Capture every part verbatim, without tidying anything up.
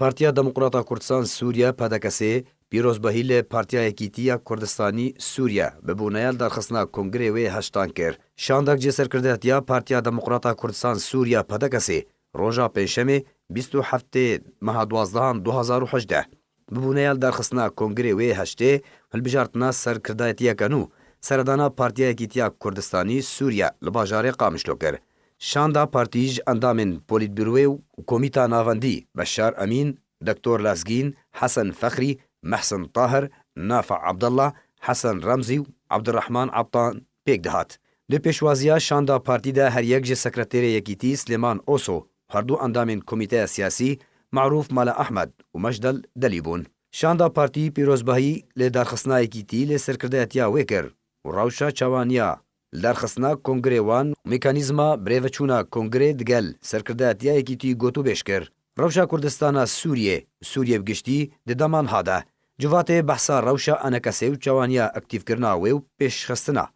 Partiya Demokrata Kurdistan Sûriye, P D K S, pîrozbahî li Partiya Yekîtiya Kurdistanî Sûriye bi bûneya li darxistina kongrê wê heştan kir. Şandek ji serkirdatiya Partiya Demokrata Kurdistan Sûriye, P D K S, roja Pêncşemê, bîst û heftê meha duwazdehan du hazar û hejdeh, bi bûneya li darxistina kongrê wê heştê, hilbijartina serkirdayetiyeke nû, seredana Partiya Yekîtiya Kurdistanî Sûriye li bajarê Qamişlo kir. Şanda partî ji endamên Polîtbûroyê û Komîta Navendî Beşar Emîn, Doktor Lazgîn, Hesen Fexrî, Mehsen Tahir, Nafa Abdullah, Hesen Remzî û Abdurrahman Abtan pêk dihat. Di pêşwaziya şanda partî de her yek ji sekreterê Yekîtî Silêman Oso, herdu endamên Komîteya Siyasî Marûf Mala Ahmed û Mejdel Delî bûn. Şanda partî pîrozbahî li darxistina Yekîtî li serkirdayetiya wê kir û rewşa çawaniya li darxistina kongrê wan û mekanîzma birêveçûna kongrê digel serkirdayetiya Yekîtî gotûbêj kir. Rewşa Kurdistana Sûriyê û Sûriyê bi giştî di dema niha de civatê behsa rewşa ENKSê û çawaniya aktîfkirina wê û pêşxistina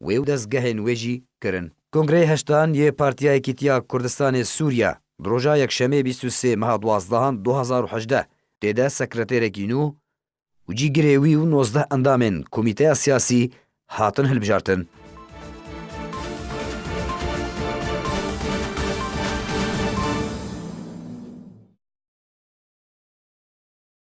wê û dezgehên wê jî kirin. Kongreyê heştan yê Partiya Yekîtiya Kurdistanê Sûriye di roja Yekşemê bîst û sê meha duwazdehan du hazar û hejdeh tê de sekreterêkî nû û cîgirê wî û nozdeh endamên Komîteya Siyasî hatin hilbijartin.